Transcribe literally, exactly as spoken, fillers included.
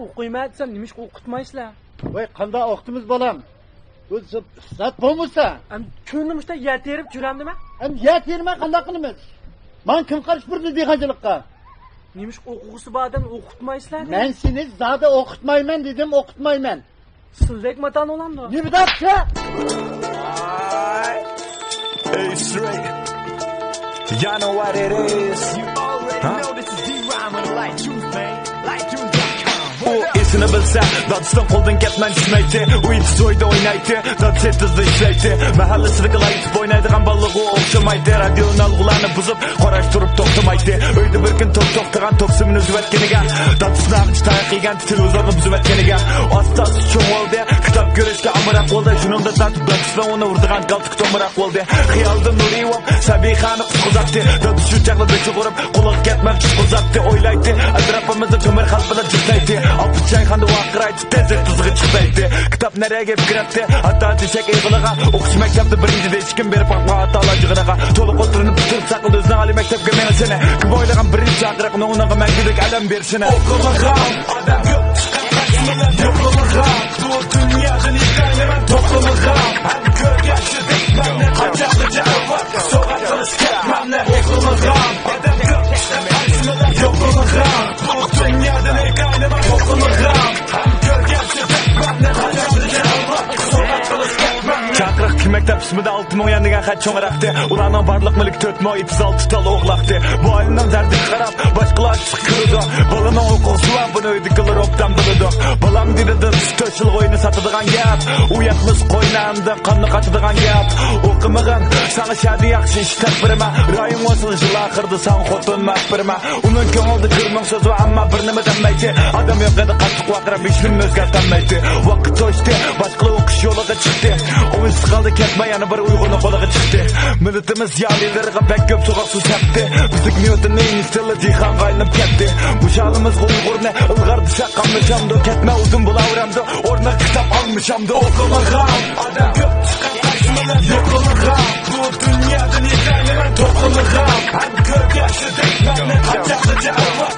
ئوقۇيمەن دېسەم، نېمىشقا ئوقۇتمايسىلەر؟ ۋاي، قانداق ئوقۇتىمىز، بالام؟ بۇ زات بولمىسا. ئەم، كۈندە مۇشتا يەر تېرىپ جۈرەمدىمەن؟ ئەم، يەر تېرىمەي قانداق قىلىمىز؟ ماڭا كىم قارشى بۇرۇلدى دېھقانچىلىققا؟ نېمىشقا ئوقۇغۇسى بار ئادەمنى ئوقۇتمايسىلەر؟ مەن سېنى زادى ئوقۇتمايمەن دېدىم، ئوقۇتمايمەن. سىلدەك ماتان ئولامدۇ؟ نېمە دەپسە؟ Hey, straight. Y'all know what it is. Huh? ئۇ ئېسىنى بىلسە، دادىسىنىڭ قولىدىن كەتمەن چۈشمەيتتى. ئۇ يېتىش ئۆيدە ئوينايتتى، دادىسى ئېتىزدا ئىشلەيتتى. مەھەللىسىدىكى لايتىپ ئوينايدىغان بالىلارغا ئوخشىمايتتى. رادىيونى ئالغۇلارنى بۇزۇپ، قاراش تۇرۇپ توختىمايتتى. ئۆيدە بىر كۈن توك توختىغان، توك سىمىنى ئۈزۈۋەتكىنىگە، دادىسىنىڭ ئاغىچ تاياق يېگەن تېلېۋىزورنى بۇزۇۋەتكىنىگە، ئاستا-ئاستا چوڭ بولدى. كىتاب كۆرۈشكە ئامراق بولدى. شۇنىڭدا دادىسىنىڭ ئۇنى ئۇرىدىغان كالتىكى تومراق بولدى. خىيالىدا نۇرى بولۇپ، سەبىخانى قۇتقۇزاتتى. دادىسى شۇ چاغدا بېشىغا ئۇرۇپ، قۇلىقىغا كەتمەكچى قۇزاتتى. ئويلايتتى، ئەتراپىمىزدا تۆمۈر خەلق بىلەن جىقلايتتى. ئاپا چايخانىدا ۋارقىرايتتى، تېزرەك تۇزغا چىقسايتتى. كىتاب نەرەگە ئېلىپ كىرەتتى، ھەتتا تۆشەك ئېغىلىغا. ئوقۇش مەكتەپتە بىرىنچى دېيىشكىن بېرىپ باقما ئاتا-ئانا جىغىنىغا. تولۇق ئوتتۇرىنى پۈتتۈرۈپ ساقلىدى ئۆزىنىڭ ئالىي مەكتەپكە مېڭىشىنى. كىم ئويلىغان بىرىنچى چاقىرىق ئۇنىڭغا مەڭگۈلۈك ئەلەم بېرىشىنى. ئوقۇمىغان ئادەم كۆپ چىققان قاچمىلار يوقلىمىغان. بۇ دۇنيادىن ھېكايىلىمە توقۇمىغان. ھەم كۆرگەن شۇ دۈشمەننى قاچاققىچە ئەۋۋال سوغات قىلىش كەتمەمنى. ئوقۇمىغان ئادەم كۆپ چىققان قاچمىلار يوقلىمىغان. بۇ دۇنيادىن ھېكايىلىمە توقۇمىغان. ھەم كۆرگەن شۇ دۈشمەننى قاچاققىچە ئەۋۋال سوغات قىلىش كەتمەمنى. چاقىرىق كىم مەكتەپ ئىسمىدا ئالتە مىڭ يۈەندىن خەت چوڭراقتى. ئۇلارنىڭ بارلىق مۈلكى تۆت مو، ئېتىز ئالتە تال ئوغلاقتى. بۇ ئائىلىنىڭ دەردىگە قاراپ، باشقىلار ئىشقا كىرىدۇ. بالىنىڭ ئوقۇغۇسى بار، بۇنى ئۆيدىكىلەر ئوبدان بىلىدۇ. بالام دېدى دادىسى تۆت يىلغا ئۆينى ساتىدىغان گەپ. ئۇ ياتمىسا قوينى ئەمدى قاننى قاچىدىغان گەپ. ئوقۇمىغىن، ساڭا شەھەردە ياخشى ئىش تېپىپ بېرىمەن. رايىڭ بولسا يىل ئاخىرىدا ساڭا خوتۇنمۇ ئەپ بېرىمەن. ئۇنىڭ كۆڭلىدە بىر مىڭ سۆز بار، ئەمما بىر نېمە دەلمەيتتى. ئادەم يوق ئىدى قاتتىق ۋارقىراپ، ھېچنېمە ئۆزگەرتەلمەيتتى. ۋاقىت توشتى، باشقىلار ئوقۇش يولىغا چىقتى. ئوڭۇشسىز قالدى كەتمەي يەنە بىر ئۇيغۇرنىڭ قولىغا چىقتى. مىللىتىمىز زىيالىيلىرىغا بەك كۆپ سوغۇق سۇ سەپتى. بىزدىكى نيۇتوننىڭ ئېينىشتىينلار دېھقانغا ئايلىنىپ كەتتى. بۇ شالىمىزغا ئۇيغۇرنى ئىلغار دېسەك قاملىشامدۇ؟ كەتمە ئۇدۇم بولاۋېرەمدۇ؟ ئورنىغا كىتاب ئالمىشامدۇ؟ ئوقۇمىغان ئادەم كۆپ چىققان قاچمىلار يوقلىمىغان. بۇ دۇنيادىن ھېكايىلەر توقۇمىغان. ھەم كۆرگەن شۇ دۈشمەننى قاچاققىچە ئەۋۋال